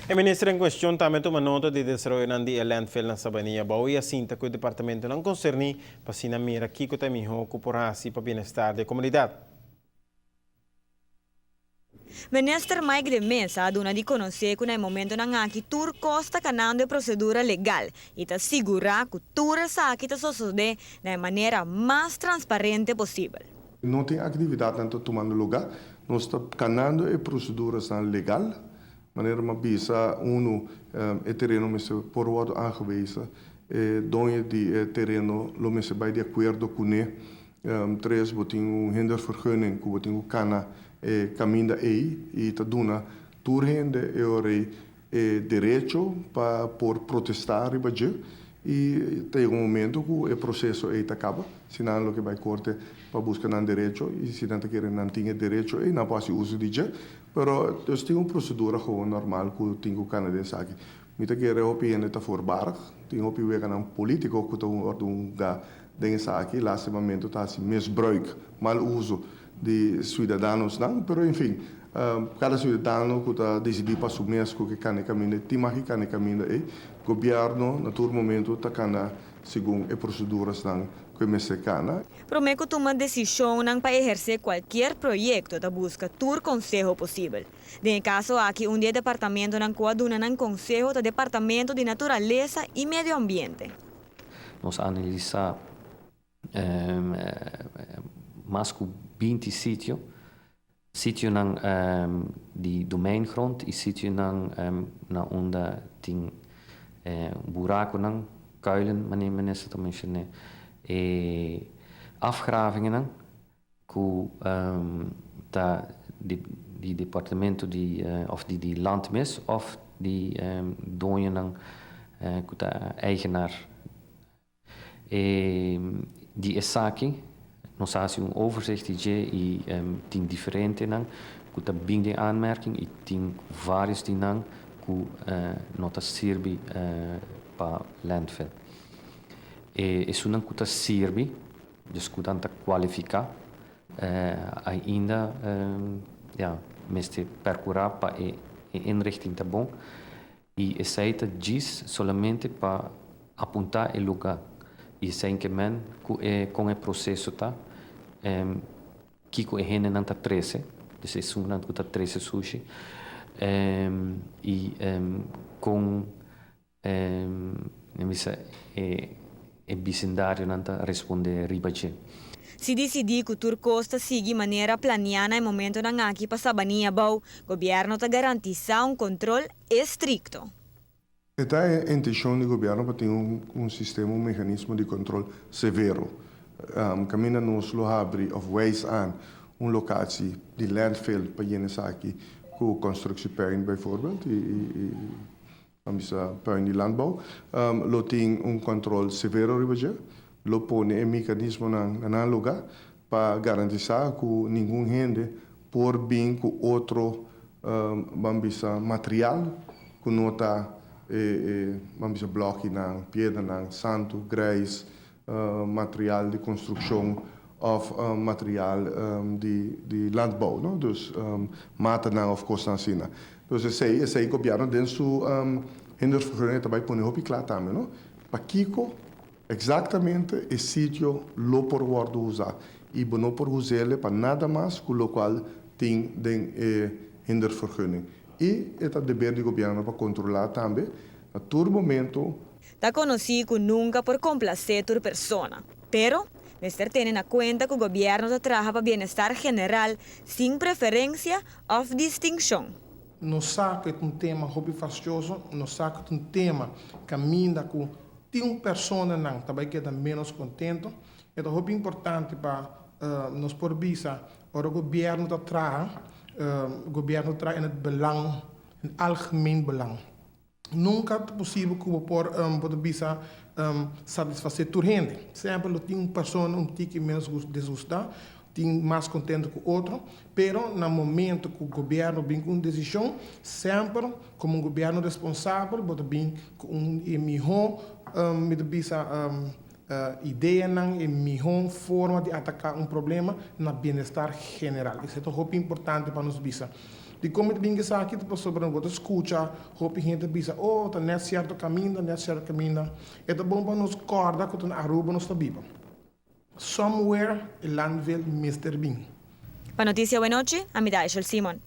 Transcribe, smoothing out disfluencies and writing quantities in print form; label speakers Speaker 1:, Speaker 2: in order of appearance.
Speaker 1: E minister en cuestion tambe a tuma nota di desaroyonan di e landfill na Sabanilla Abou y a sinta cu e departamentonan concerni pa asina mira kico ta e miho cu por haci pa bienestar di e comunidad.
Speaker 2: Minister Mike de Meza a duna di conoce cu na e momentonan aki tur cos ta canando e procedura legal y ta sigura cu tur esaki ta sosode na e manera mas transparente posibel.
Speaker 3: No tin actividadnan ta tumando luga, nos ta canando e procedurasnan legal. Manera mi a bisa unu, e tereno mester por wordo aangewezen, e doño di e tereno lo mester bay di acuerdo cune. Tres, bo tin un hindervergunning cu bo tin cu cana e caminda ey y ta duna tur hende e ora ey e derecho pa por protesta riba dje y ta yega un momento cu e proceso ey ta caba, si nan lo ke bay corte pa busca nan derecho y si nan ta kere nan tin e derecho ey nan por haci uso di dje. Pero dus tin un procedura gewoon normal cu tin cu cana den esaki. Mi ta kere hopi hende ta voorbarig, tin hopi weganan politico cu ta wordo hunga den esaki, lastimamento ta haci misbruik, mal uso di ciudadanosnan, pero en fin, cada ciudadano cu ta dicidi pa su mes cu ke cana e caminda tin mag di cana e caminda ey. Gobierno na tur momento ta cana segun e procedurasnan cu e mester cana.
Speaker 2: Promé ku tuma desishonnan pa ehersé kualkier proyekto ta buska tur konseho posibel. Den e kaso aki un di e departamentonan ku a duna nan konseho ta Departamento di Naturalesa i Medio Ambiente.
Speaker 4: Nos a analisá mas ku 20 sitio, sitionan di domeingrond i sitionan na unda tin burakunan, kuilen manera minister ta menshoné, e afgravingennan ku ta di departamento di òf di land mes òf di doñonan ku ta eigenaar. E di esaki nos a hasi un overzicht di dje i tin diferentenan ku ta bin den aanmerking i tin varios di nan ku no ta sirbi pa landfill. E esunnan ku ta sirbi, dus ku nan ta kualifiká, ainda ya mester perkurá pa e inrichting ta bon. I esei ta djis solamente pa apuntá e lugá i esei ke men ku e kon e proseso ta, kiko e hendenan ta trese, dus esunnan ku ta trese sushi, i kon bisa e bisindarionan ta respondé riba dje.
Speaker 2: Si disidí ku tur kos ta sigui manera planiá na e momentonan aki pa Sabanilla Abou, gobièrnu ta garantisá un kontrol estrikto.
Speaker 3: E ta e intenshon di gobièrnu pa tin un sistema, un meganismo di kontrol severo. Kaminda nos lo habri òf wijs aan un lokatie di landfill pa yena esaki ku konstruksiepuin bijvoorbeeld i Ban bisa puin di landbouw, lo tin un control severo riba dje, lo pone e mecanismonan na nan luga pa garantisa cu ningun hende por bin cu otro ban bisa material cu no ta e ban bisa blokinan, piedranan, santu, grijs, material di construccion of material di landbouw, no, dus matanan of cosnan asina. Dus esey, esey gobierno den su hindervergunning ta bay pone hopi cla tambe, no, pakico exactamente e sitio lo por wordo usa y bo no por usele pa nada mas cu locual tin den e hindervergunning. Y e ta deber di gobierno pa controla tambe na tur momento.
Speaker 2: Ta konosí ku nunka por komplasé tur persona, pero mester tene na kuenta ku gobièrnu ta traha pa bienestar general sin preferensia òf distinshon.
Speaker 5: Nos sa ku e ta un tema hopi fastioso, nos sa ku ta un tema kaminda ku tin un personanan ta bai keda ménos kontento. E ta hopi importante pa nos por bisa ora gobièrnu ta traha, gobièrnu ta traha in het belang, in algemeen belang. Nunka ta posibel ku bo por bo ta bisa satisfasé tur hende. Semper lo tin un persona un tiki ménos disgustá, tin mas kontentu ku otro, pero na momento ku gobièrnu bin ku un desishon, semper komo un gobièrnu responsabel bo ta bin ku un e mihó mi ta bisa ideanan, e mihó forma di ataká un problema na bienestar general. Esei ta hopi importante pa nos bisa. Di kon bin aki, pasobra bo ta skucha, hopi hende bisa, "Oh, ta net sierto kaminda, net sierto kaminda." E ta bon pa nos kòrda ku na Aruba nos ta biba. Somewhere landfill mester bin.
Speaker 2: Pa Noticia Buenache, ami ta Simon.